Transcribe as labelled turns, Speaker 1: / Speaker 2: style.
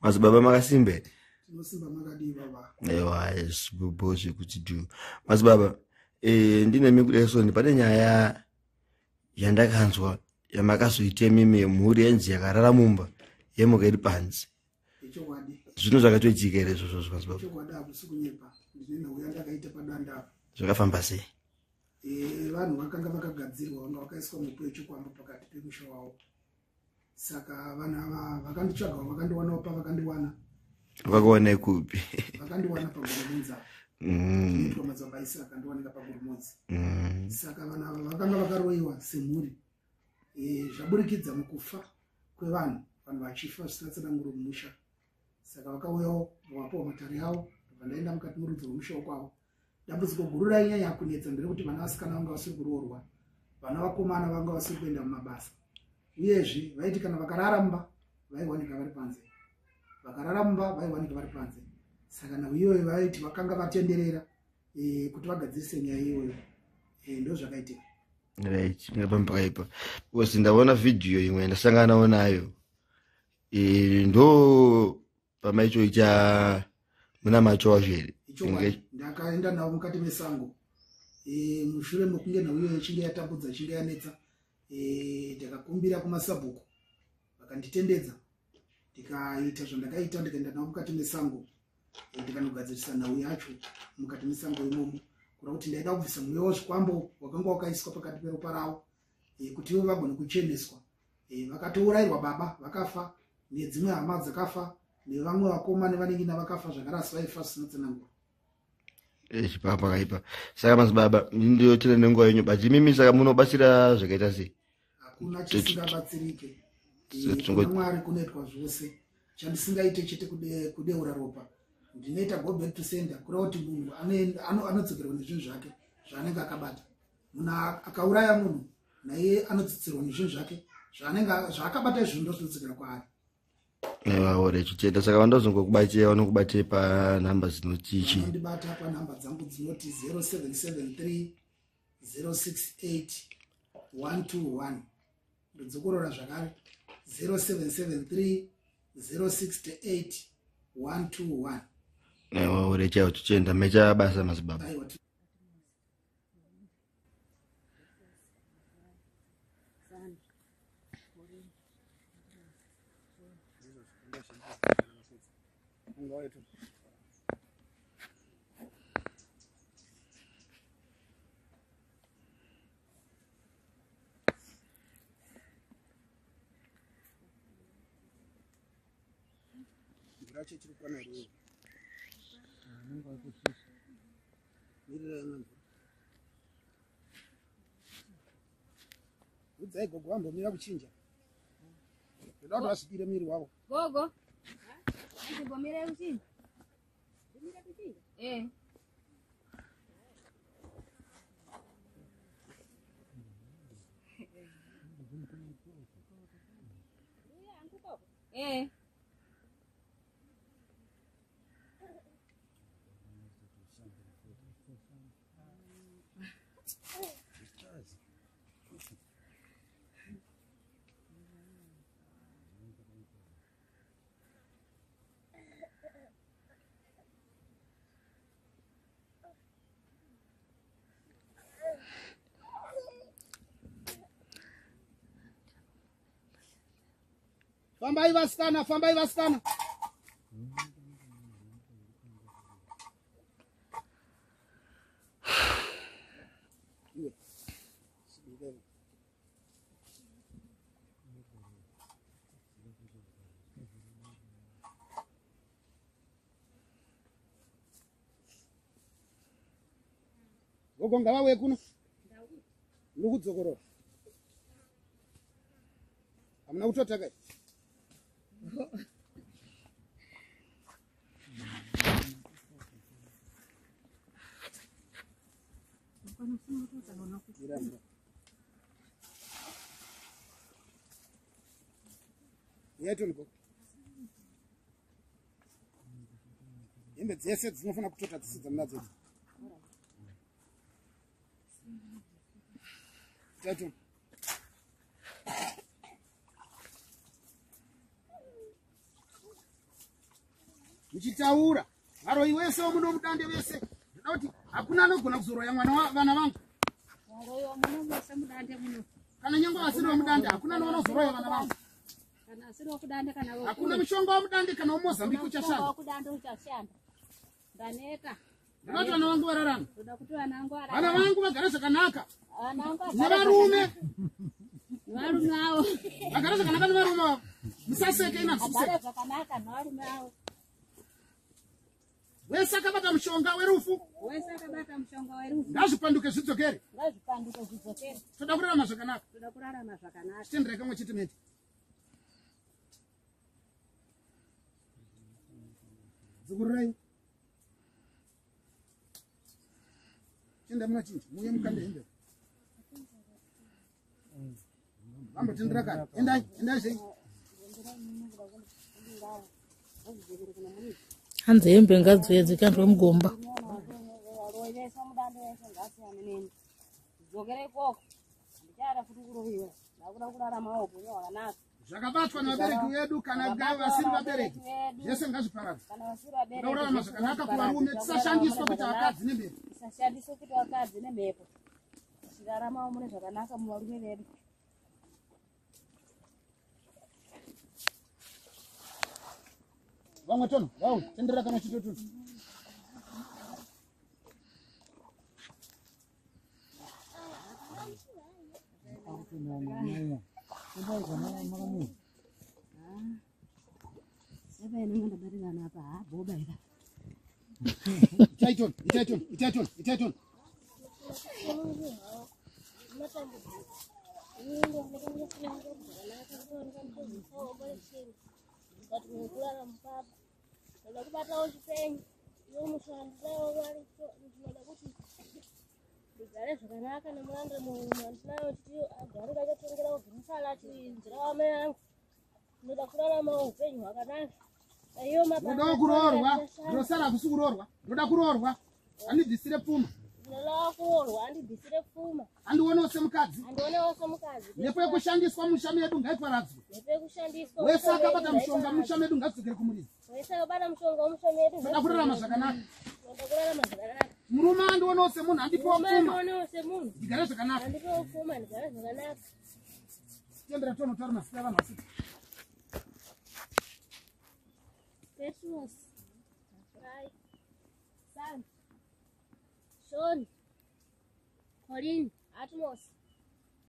Speaker 1: Madzibaba makasimba here?
Speaker 2: Tinosimba makadii baba?
Speaker 1: Ewa, zvibobo zvekuti du. Madzibaba, ndine kudai so pane nyaya yandakanzwa yamakazoita imimi yemhuri yenzi yakarara mumba yemuka iri panze.
Speaker 2: Ichokwadi.
Speaker 1: Zvinhu zvakatoitika here izvozvo madzibaba?
Speaker 2: Ichokwadi, hakusi kunyepa. Ndine nhau yandakaita padanda apa.
Speaker 1: Zvakafamba sei?
Speaker 2: Vanhu vakanga vakagadzirwa, vanga vakaiswa mupo yechikwambo pakati pemusha wavo. Saka vanhu ava vakanditsvagawo, vakandowanawo pavakandiwana.
Speaker 1: Vakakuwanai kupi?
Speaker 2: Vakandiwana paGoromonzi apa. Zvinoitwa madzibaba Isaka, ndowanika paGoromonzi. Saka vanhu ava vakanga vakaroyiwa semhuri. Zvaburikidza mukufa kwevanhu, vanhu vachifa zvisina tsananguro mumusha. Saka vakauyawo vapuwa matare avo, ndobva ndaenda mukati merudzi rwemusha wokwavo. Dambudziko guru rainyanya kunetsa nderekuti vana vasikana vanga vasiri kuroorwa, vana vakomana vanga vasiri kuenda mumabasa. Uyezve vaiti kana vakarara mumba vaiwanika vari panze, vakarara mumba vaiwanika vari panze. Saka nhau iyoyo vaiti vakanga vatenderera kuti vagadzirise nyaya iyoyo. Ndo zvakaitika.
Speaker 1: Right, ngapambakaipa because ndaona vhidhiyo imwe ndasanganawo nayo. Ndo pamaichoita munamato wacho here?
Speaker 2: Ichokwadi, ndakaenda navo mukati mesango. Mushure mekunge nhau iyoyo ichinge yatambudza, ichinge yanetsa, ndakakumbira kumasabhuku vakanditendedza, ndikaita zvandakaita, ndikaenda navo mukati mesango, ndikanogadzirisa nhau yacho mukati mesango imomo. Kureva kuti ndaida kubvisa mweya wezvikwambo wakanga wakaiswa pakati peropa ravo, kuti ivo vagone kucheneswa. Vakatourayirwa baba vakafa, nedzimwe hama dzakafa, nevamwe vakoma nevanengina vakafa zvakare, asi vaifa zvisina tsananguro.
Speaker 1: Chipapa pakaipa. Saka madzibaba, ndinotenda nenguva yenyu, but imimi saka munobatsira zvakaita sei?
Speaker 2: Hakuna chisingabatsirike. Kuna Mwari kunoitwa zvose. Chandisingaite chete kudeura ropa. Ndinoita go back to sender, kureva kuti munhu anodzokerwa nezvinhu zvake zvaanenge akabata. Munhu akauraya munhu naye anodzidzirwa nezvinhu zvake zvaanenge zvaakabata, izvozvo ndozvinodzokera kwaari.
Speaker 1: Ewa, chitenda. Saka vandozongokubatsira vanokubatsira panhamba dzinoti chi?
Speaker 2: Vanondibata panhamba dzangu dzinoti 0773 068 121. Ndodzokorora zvakare, 0773 068 121.
Speaker 1: Ewa, ore chaiwo, tichienda mecha basa madzibaba.
Speaker 2: Aiwa. Mvura yacho ichiri kukwana here? Mirira imwe mvura. Udzai gogo vambomira kuchinja. Ndoda kuti vasvipire mwiri wavo.
Speaker 3: Gogo. Ndimbomira kuchinja. Eh. Eh.
Speaker 2: Fambai vasikana, fambai vasikana. Iwe. Sibikela. Gogo ngavauye kuno. Muri kudzokorora. Hamuna kutotaka. Mira, mira. Uyai tione gogo. Hembe dzese dzinofanira kutota dzese dzamunadzo idzi. Tatu. Muchitaura varoyi wese womuno mudande vese, ndoda kuti hakuna anogona kuzoroya mwana vana vangu. Kana nyange vasiri vemudande, hakuna anozoroya vana vangu. Hakuna mushonga wamudande kana wemozambique uchashanda. Ndoda kuti vana vangu vararame, vana vangu vagare zvakanaka nevarume, vagare zvakanaka nevarume vavo. Musaseke ina musaseke. Wese akabata mushonga werufu ngazvipanduke zvidzokere. Toda kurarama zvakanaka. Chitenderai kamwe chete mete. Dzokorerai. Chienda munochinja muuye mukande hembe. Vambotendera kare. Endai, endai zvenyu.
Speaker 4: Hanzi hembe ngadziuye dzikandwe mugomba.
Speaker 2: Zvakabatwa nevabereki vedu kana vasiri vabereki zvese ngazviparadzwe. Toda kurarama zvakanaka kuvarume, tisashandiswa kuita vakadzi nemhepo.
Speaker 3: Tisashandiswa kuita vakadzi nemhepo. Tichiraramawo mune zvakanaka muvarume vedu.
Speaker 2: Vamwe tono, vauya, tendera kana chitotuno. Itai tono, itai tono, itai tono, itai tono.
Speaker 5: Ndigare zvakanaka nemuranda mandinayo kuti agare akatengera kubvisana achinzira amai angu. Ndinoda kurarama upenyu hwakanaka. Iyo
Speaker 2: Ndoda kuroorwa, ndosara hakusi kuroorwa. Ndoda kuroorwa, andibvisire pfuma.
Speaker 5: Ndinoda kuroorwa, andibvisire pfuma.
Speaker 2: Andionewo semukadzi.
Speaker 5: Andionewo semukadzi.
Speaker 2: Mhepo yekushandiswa musha medu ngaiparadzwe.
Speaker 5: Mhepo yekushandiswa.
Speaker 2: Wese akabata mushonga musha medu ngadzokere kumuridzi.
Speaker 5: Wese akabata mushonga musha medu.
Speaker 2: Ndoda kurarama zvakanaka.
Speaker 5: Ndoda kurarama zvakanaka.
Speaker 2: Murume andionewo semunhu, andipewo
Speaker 5: Murume
Speaker 2: pfuma.
Speaker 5: andionewo semunhu.
Speaker 2: Ndigare zvakanaka.
Speaker 5: Andipewo pfuma, ndigare zvakanaka.
Speaker 2: Tendera tono taura mazita evanhu vasiti.
Speaker 5: Petros, Rai, Sam, Sean, Colin, Atmos,